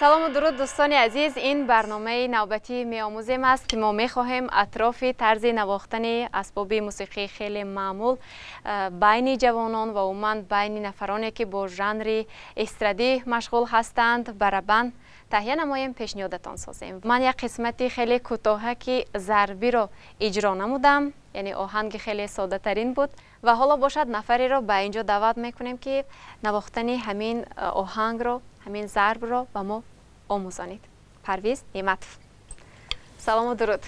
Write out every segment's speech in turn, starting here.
Салому дуруд, дӯстони азиз. Ин барномаи навбатии меомӯзем аст, ки мо мехоҳем атрофи тарзи навохтани асбоби мусиқии хеле маъмул байни ҷавонон ва умуман байни нафароне, ки бо жанри эстрадӣ машғул ҳастанд, барабан таҳия намоем, пешниҳодатон созем. Ман як қисмати хеле кӯтоҳаки зарбиро иҷро намудам, яъне оҳанги хеле соддатарин буд ва ҳоло бошад нафареро ба ин ҷо даъват мекунем, ки навохтани ҳамин оҳангро, ҳамин зарбро ба мо омӯзонид. Парвиз Неъматов, салому дуруд,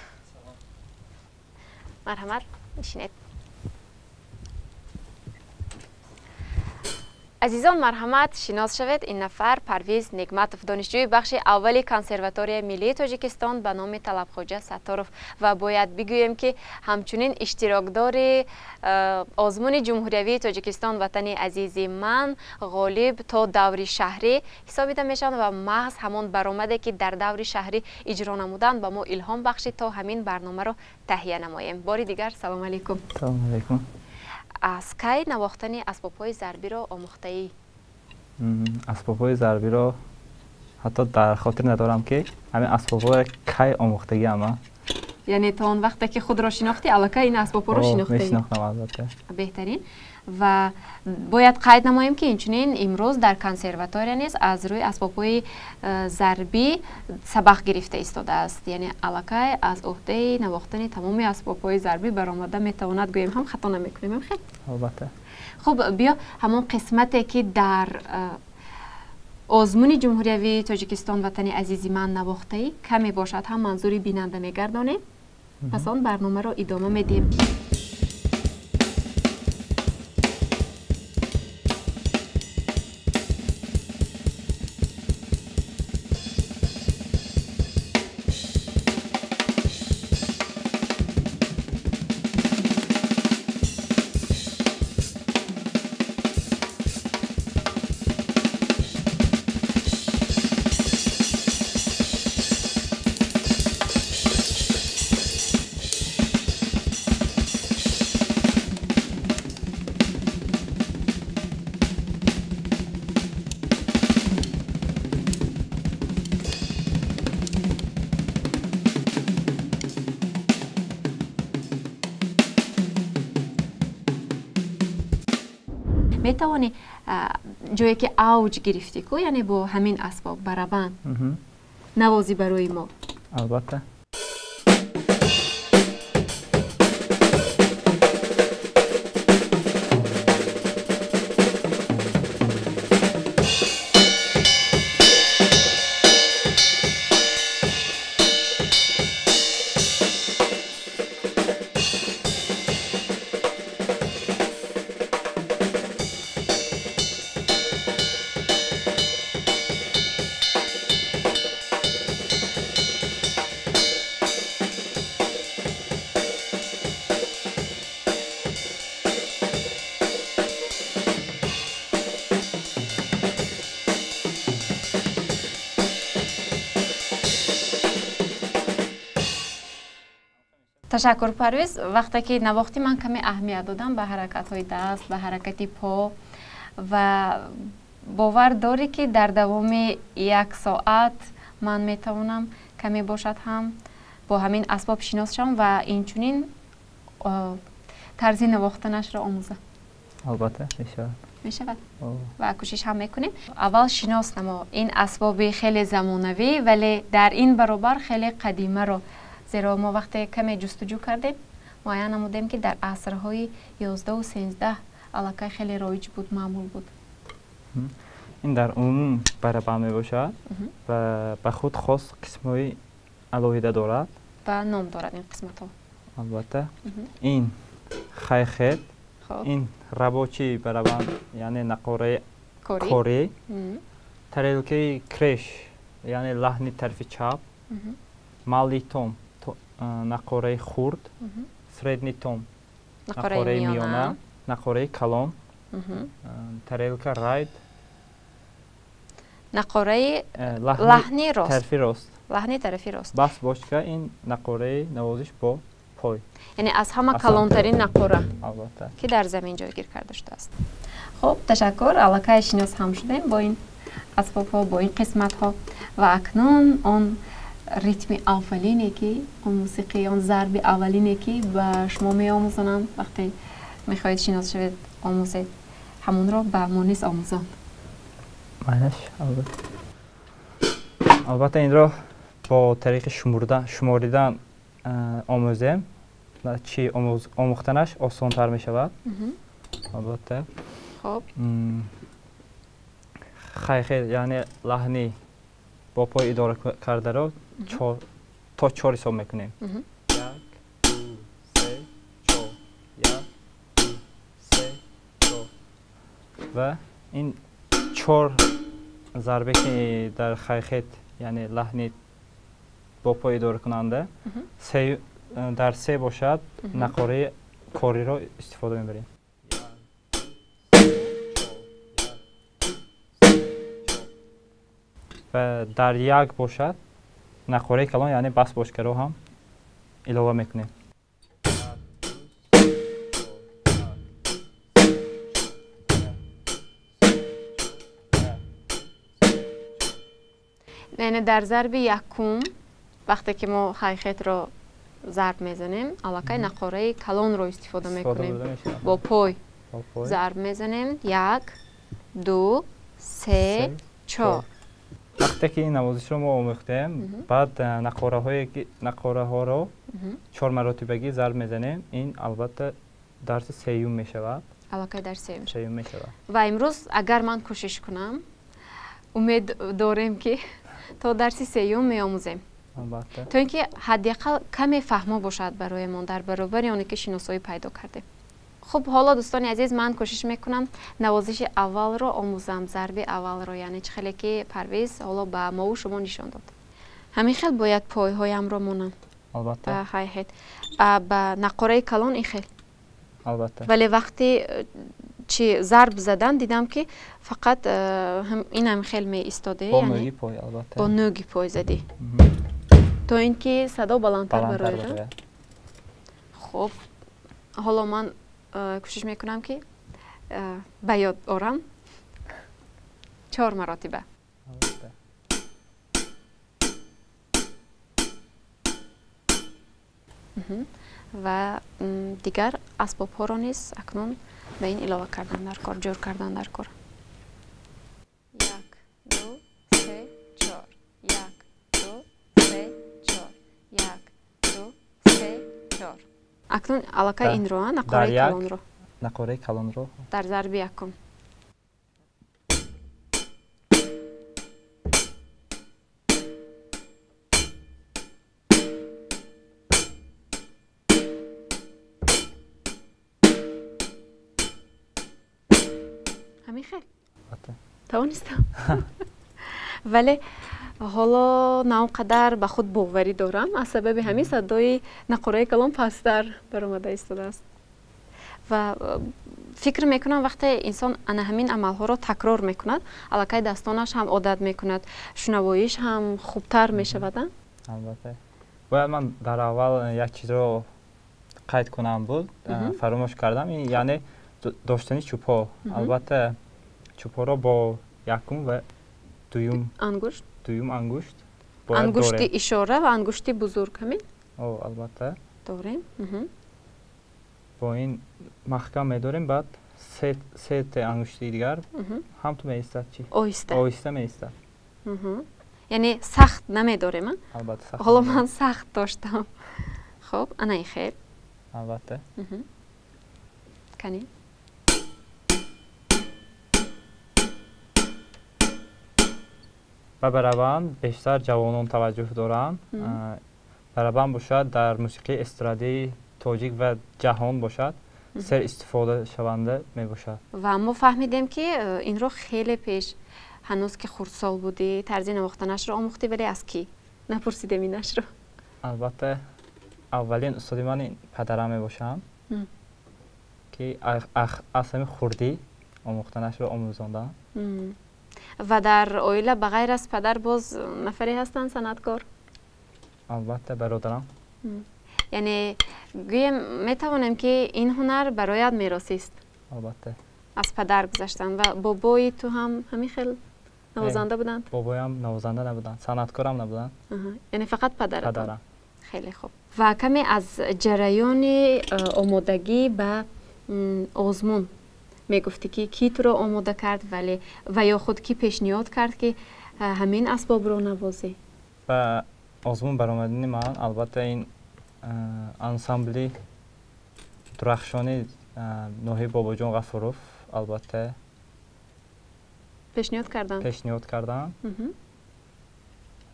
марҳамат, нишинед. Азизон, марҳамат, шинос шавед. Ин нафар Парвиз Негматов, донишҷӯи бахши аввали Консерваторияи миллии Тоҷикистон ба номи Талабхоҷа Сатторов ва бояд бигӯем, ки ҳамчунин иштирокдори озмуни ҷумҳуриявии Тоҷикистон «Ватани азизи ман», ғолиб то даври шаҳрӣ ҳисобида мешаванд ва маҳз ҳамон баромаде, ки дар даври шаҳрӣ иҷро намуданд, ба мо илҳом бахшид, то ҳамин барномаро таҳия намоем. Бори дигар салому алайкум. Салому алайкум. Аз кай навохтани асбобҳои зарбиро омӯхтаӣ? Асбобҳои зарбиро ҳатто дар хотир надорам, ки ҳамин асбобҳоро кай омӯхтагиам. Яъне то он вақте ки худро шинохтӣ, аллакай ин асбобҳоро шинохтаӣ? Мешинохтам, албатта. Беҳтарин. Ва бояд қайд намоем, ки инчунин имрӯз дар консерватория низ аз рӯи асбобҳои зарбӣ сабақ гирифта истодааст, яъне аллакай аз ӯҳдаи навохтани тамоми асбобҳои зарбӣ баромада метавонад, гӯем ҳам хато намекунем, хел? Албатта. Хуб, биё ҳамон қисмате, ки дар озмуни ҷумҳуриявии Тоҷикистон «Ватани азизи ман» навохтаӣ, каме бошад ҳам манзури бинанда мегардонем, пас он барномаро идома медиҳем. Метавонӣ ҷое ки авҷ гирифтӣ ку, яъне бо ҳамин асбоб барабан навозӣ барои мо? Албатта. Ташаккур, Парвиз. Вақте ки навохтӣ, ман каме аҳамият додам ба ҳаракатҳои даст, ба ҳаракати по ва бовар дорӣ, ки дар давоми як соат ман метавонам каме бошад ҳам бо ҳамин асбоб шинос шавам ва инчунин тарзи навохтанашро омӯзам? Албатта, мешавад. Мешавад ва кӯшиш ҳам мекунем. Аввал шинос намо ин асбоби хеле замонавӣ, вале дар ин баробар хеле қадимаро, зеро мо вақте каме ҷустуҷӯ кардем, муайян намудем, ки дар асрҳои 11-13 аллакай хеле роиҷ буд, маъмул буд. Ин дар умум барабан мебошад ва ба худ хос қисмҳои алоҳида дорад. Ва ном дорад ин қисматҳо? Албатта. Ин хай-хет, ин рабочий барабан, яъне нақораи корӣ, тарелкаи креш, яъне лаҳни тарафи чап, малый том, нақораи хурд, средний том, нақораи миёна, нақораи калон, тарелка райд, нақораи лаҳни рост, тарафи рост, лаҳни тарафи рост. Бас бочка, ин нақораи навозиш бо пой, яъне аз ҳама калонтарин нақора, албатта, ки дар замин ҷойгир карда шудааст. Хуб, ташаккур. Аллакай шинос ҳам шудем бо ин асбобҳо, бо ин қисматҳо ва акнун он ритми аввалине ки он мусиқӣ, он зарби аввалине ки ба шумо меомӯзонанд вақте мехоҳед шинос шавед, омӯзед, ҳамонро ба мо низ омӯзон. Майнаш, албатта инро бо тариқи шуморидан омӯзем, чи омӯхтанаш осонтар мешавад. Албатта. Хоб. Хайхел, яъне лаҳни бо пой идора кардаро то 4 ҳисоб мекунем. 1, 2, 3, 4. 1, 2, 3, 4. Ва ин 4 зарбе ки дар хайхет, яъне лаҳни бо пой идоракунанда, дар 3 бошад, нақораи кориро истифода мебарем. Ва дар 1 бошад, нақораи калон, яъне бас бошкаро ҳам илова мекунем. Яъне дар зарби якум вақте ки мо хайхетро зарб мезанем, аллакай нақораи калонро истифода мекунем. Бо пой зарб мезанем. 1, 2, 3, 4. Вақте ки ин навозишро мо омӯхтем, баъд нақораҳоро 4 маротибагӣ зарб мезанем. Ин албатта дарси сеюм мешавад. Аллакай дарси сеюм мешавад. Ва имрӯз агар ман кӯшиш кунам, умед дорем ки то дарси сеюм меомӯзем. Албатта. То ин ки ҳадди ақал каме фаҳмо бошад бароямон дар баробари оне ки шиносоӣ пайдо кардем. Хуб, ҳоло дӯстони азиз, ман кӯшиш мекунам навозиши аввалро омӯзам, зарби аввалро, яъне чӣ хеле ки Парвиз ҳоло ба мову шумо нишон дод. Ҳамин хел бояд пойҳоямро монам. Албатта. Ба хай-хет. Ба нақораи калон ин хел. Албатта. Вале вақти чи зарб задан дидам ки фақат инам хел меистоде, бо нӯги пой, албатта. Бо нӯги пой задӣ. То ин ки садо баландтар барояд. Хуб, ҳоло ман кӯшиш мекунам ки ба ёд орам 4 маротиба. Ва дигар асбобҳоро низ акнун ба ин илова кардан дар кор, ҷур кардан дар кор. 1, 2, 3, 4. 1, 2, 3, 4. 1, 2, 3, 4. Акнун аллакай инро, нақораи калонро. Нақораи калонро. Дар зарби якум. Ҳамин хел? Тавонистам. Вале ҳоло на он қадар ба худ боварӣ дорам, аз сабаби ҳамин садои нақораи калон пасттар баромада истодааст. Ва фикр мекунам вақте инсон ана ҳамин амалҳоро такрор мекунад, аллакай дастонаш ҳам одат мекунад, шунавоиш ҳам хубтар мешавад. Албатта. Бояд ман дар аввал як чизро қайд кунам буд, фаромӯш кардам, яъне доштани чӯбҳо. Албатта чӯбҳоро бо якум ва дуюм ангушт, дуюм ангушт, ангушти ишора ва ангушти бузург, ҳамин? О, албатта. Дорем. Бо ин маҳкам медорем, баъд сете ангушти дигар ҳам ту меистад чи? Оҳиста. Оҳиста меистад. Яъне сахт намедорем, а? Албатта сахт. Ҳоло ман сахт доштам. Хуб, ана ин хел. Албатта. Кани? Ба барабан бештар ҷавонон таваҷҷӯҳ доранд. Барабан бошад дар мусиқии эстрадии тоҷик ва ҷаҳон бошад, сер истифодашаванда мебошад. Ва мо фаҳмидем ки инро хеле пеш, ҳанӯз ки хурдсол будӣ, тарзи навохтанашро омӯхтӣ, вале аз кӣ? Напурсидем инашро. Албатта, аввалин устоди ман падарам мебошанд, ки аз ҳамин хурдӣ омӯхтанашро омӯзонданд. Ва дар оила ба ғайр аз падар боз нафаре ҳастанд санъаткор? Албатта, бародарам. Яъне гӯем метавонем ки ин ҳунар барояд меросист? Албатта. Аз падар гузаштан. Ва бобои ту ҳам ҳамин хел Навозанда буданд? Бобоям навозанда набуданд, санъаткорам набуданд. Яъне фақат падаратон? Падарам. Хеле хуб. Ва каме аз ҷараёни омодагӣ ба озмун мегуфтӣ, ки кӣ туро омода кард, вале ва ё худ кӣ пешниҳод кард, ки ҳамин асбобро навозӣ? Ба озмун баромадани ман албатта ин ансамбли Дурахшони ноҳияи Бобоҷон Ғафуров албатта пешниҳод карданд. Пешниҳод карданд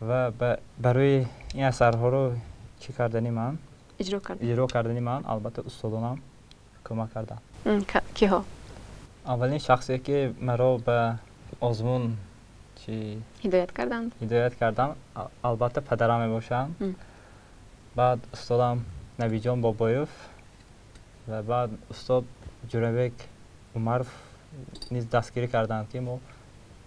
ва барои ин асарҳоро чӣ кардани ман, иҷро кардани ман албатта устодонам кӯмак карданд. Киҳо? Аввалин шахсе ки маро ба озмун чӣ ҳидоят карданд? Ҳидоят карданд, албатта падарам мебошанд. Баъд устодам Набиҷон Бобоев ва баъд устод Ҷурабек Умаров низ дастгирӣ карданд, ки мо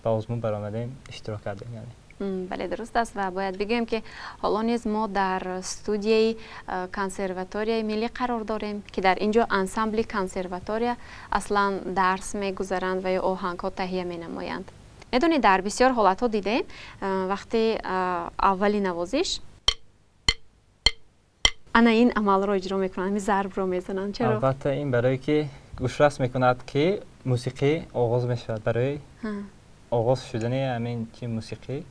ба озмун баромадем, иштирок кардем. Яъне бале, дуруст аст ва бояд бигӯем, ки ҳоло низ мо дар студияи консерваторияи миллӣ қарор дорем, ки дар ин ҷо ансамбли консерватория аслан дарс мегузаранд ва ё оҳангҳо таҳия менамоянд. Медонӣ, дар бисёр ҳолатҳо дидем, вақти аввали навозиш ана ин амалро иҷро мекунанд, ҳамин зарбро мезананд. Чаро? Албатта ин барое ки гӯшрас мекунад, ки мусиқӣ оғоз мешавад. Барои оғоз шудани ҳамин чи мусиқӣ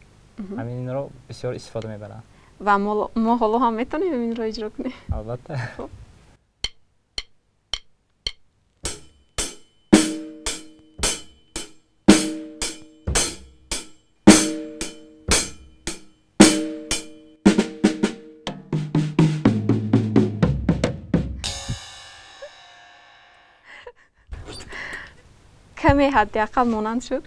ҳаминро бисёр истифода мебаранд. Ва мо ҳоло ҳам метавонем инро иҷро кунем? Албатта. Каме ҳадди ақал монанд шуд.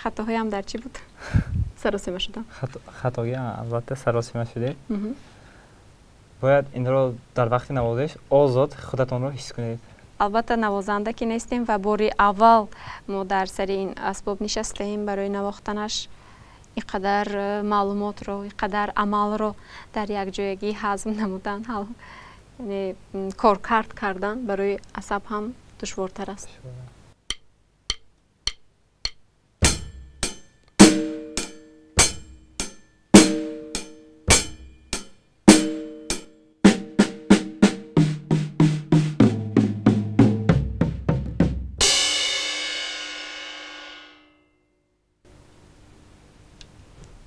Хатоҳоям дар чӣ буд? Саросима шудам. Хатогӣ албатта саросима шудед. Бояд инро дар вақти навозиш озод худатонро ҳис кунед. Албатта навозанда ки нестем ва бори аввал мо дар сари ин асбоб нишастаем барои навохтанаш, ин қадар маълумотро, ин қадар амалро дар якҷоягӣ ҳазм намудан, яъне коркард кардан барои асаб ҳам душвортар аст.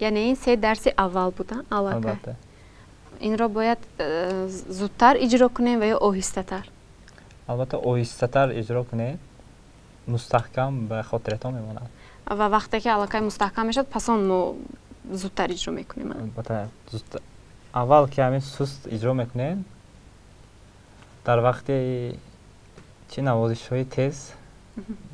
Яъне ин се дарси аввал буда аллакай. Инро бояд зудтар иҷро кунем ва ё оҳистатар? Албатта оҳистатар иҷро кунед, мустаҳкам ба хотиратон мемонад. Ва вақте ки аллакай мустаҳкам мешавад, пас он мо зудтар иҷро мекунем. Албатта аввал ки ҳамин суст иҷро мекунед, дар вақти чӣ навозишҳои тез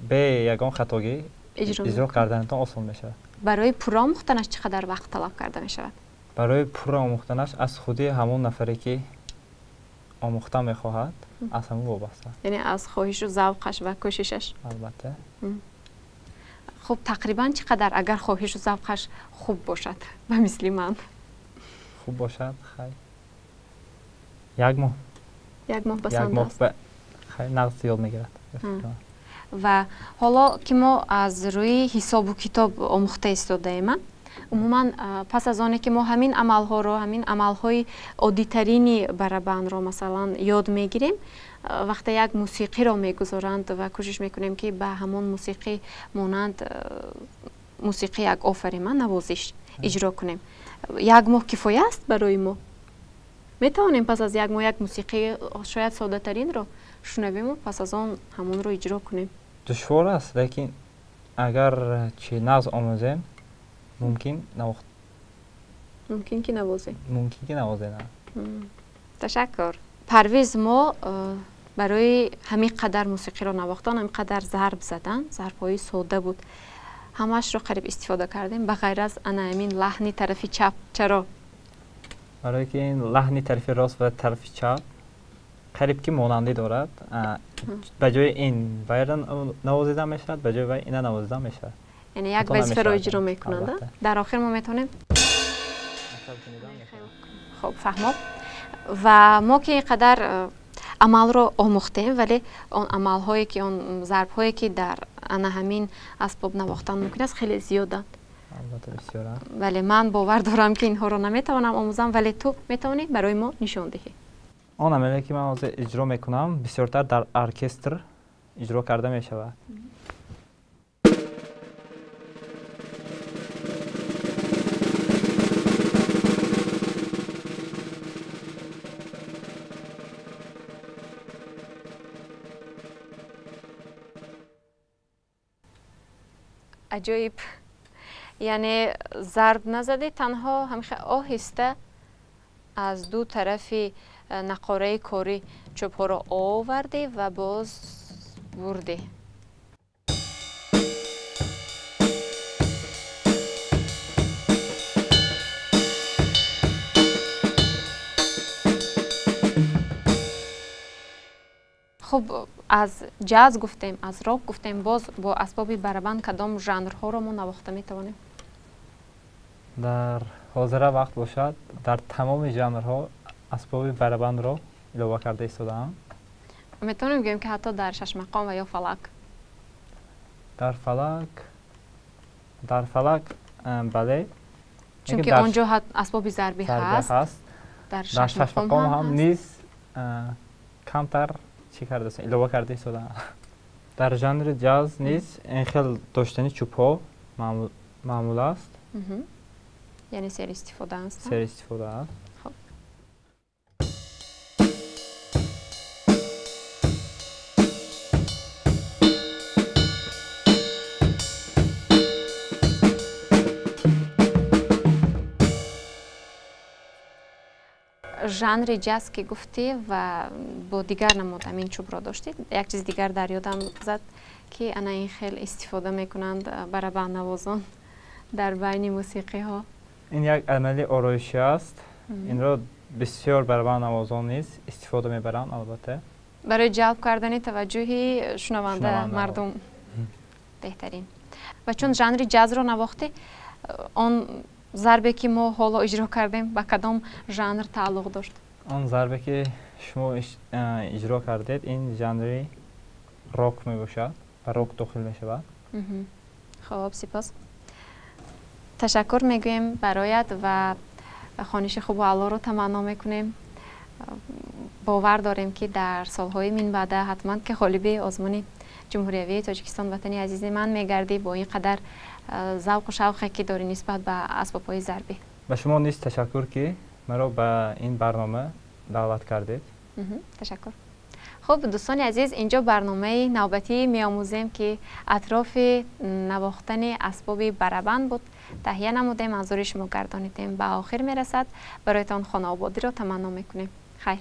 бе ягон хатогӣ иҷро карданатон осон мешавад. Барои пурра омӯхтанаш чӣ қадар вақт талаб карда мешавад? Барои пурра омӯхтанаш аз худи ҳамон нафаре ки омӯхтан мехоҳад, аз ҳамон вобаста. Яъне аз хоҳишу завқаш ва кӯшишаш? Албатта. Хуб, тақрибан чӣ қадар агар хоҳишу завқаш хуб бошад, ба мисли ман? Хуб бошад, хай. Як моҳ. Як моҳ басанда аст. Хай, нағз ёд мегирад. Ва ҳоло ки мо аз рӯи ҳисобу китоб омӯхта истодаем, умуман пас аз оне ки мо ҳамин амалҳоро, ҳамин амалҳои оддитарини барабанро масалан ёд мегирем, вақте як мусиқиро мегузоранд ва кӯшиш мекунем, ки ба ҳамон мусиқӣ монанд мусиқӣ як офарем, навозиш иҷро кунем, як моҳ кифоя аст барои мо? Метавонем пас аз як моҳ як мусиқии шояд соддатаринро шунавему пас аз он ҳамонро иҷро кунем? Душвор аст, лекин агар чи нағз омӯзем, мумкин навохт. Мумкин ки навозем. Мумкин ки навозем. Ташаккур. Парвиз, мо барои ҳамин қадар мусиқиро навохтан, ҳамин қадар зарб задан, зарбҳои сода буд, ҳамаашро қариб истифода кардем, ба ғайр аз ана ҳамин лаҳни тарафи чап. Чаро? Барое ки ин лаҳни тарафи рост ва тарафи чап қариб ки монандӣ дорад. Ба ҷои ин вайра навозида мешавад, ба ҷои вай ина навозида мешавад. Яъне як вазифаро иҷро мекунанд. Дар охир мо метавонем хуб фаҳмод. Ва мо ки ин қадар амалро омӯхтем, вале он амалҳое ки, он зарбҳое ки дар ана ҳамин асбоб навохтан мумкин аст, хеле зиёданд. Албатта, бисёранд. Бале, ман бовар дорам, ки инҳоро наметавонам омӯзам, вале ту метавонӣ барои мо нишон диҳӣ. Он амале, ки ман ҳозир иҷро мекунам, бисёртар дар оркестр иҷро карда мешавад. Аҷоиб, яъне зарб назадӣ, танҳо ҳамихе оҳиста аз ду тарафи нақораи корӣ чӯбҳоро овардӣ ва боз бурдӣ. Хуб, аз ҷаз гуфтем, аз рок гуфтем, боз бо асбоби барабан кадом жанрҳоро мо навохта метавонем? Дар ҳозира вақт бошад, дар тамоми жанрҳо асбоби барабанро илова карда истодаам. Метавонем гӯем, ки ҳатто дар шашмақом ва ё фалак? Дар фалак, бале. Чунки он ҷо асбоби зарбӣ ҳаст. Дар шашмақом ҳам низ камтар чӣ карда, илова карда истодаам. Дар жанри ҷаз низ ин хел доштани чӯбҳо маъмул аст. Яъне серистифода аст. Серистифода аст. Хуб, жанри ҷаз ки гуфтӣ ва бо дигар намуд ҳамин чӯбро доштӣ, як чиз дигар дар ёдам зад, ки ана ин хел истифода мекунанд барабаннавозон дар байни мусиқиҳо. Ин як амали ороишӣ аст. Инро бисёр барабаннавозон низ истифода мебаранд, албатта. Барои ҷалб кардани таваҷҷӯҳи шунаванда, мардум. Беҳтарин. Ва чун жанри ҷазро навохтӣ, он зарбе, ки мо ҳоло иҷро кардем, ба кадом жанр тааллуқ дошт? Он зарбе, ки шумо иҷро кардед, ин жанри рок мебошад, ба рок дохил мешавад. Хуб, сипос, ташаккур мегӯем бароят ва хониши хубу аълоро таманно мекунем. Бовар дорем, ки дар солҳои минбаъда ҳатман ки ғолиби озмуни ҷумҳуриявии Тоҷикистон, ватани азизи ман мегардӣ, бо ин қадар завқу шавқе, ки дорӣ нисбат ба асбобҳои зарбӣ. Ба шумо низ ташаккур, ки маро ба ин барнома даъват кардед. Ташаккур. Хуб, дӯстони азиз, инҷо барномаи навбатии «Меомӯзем», ки атрофи навохтани асбоби барабан буд, таҳия намудем, манзури шумо гардонидем, ба охир мерасад. Бароятон хонаободиро таманно мекунем. Хайр.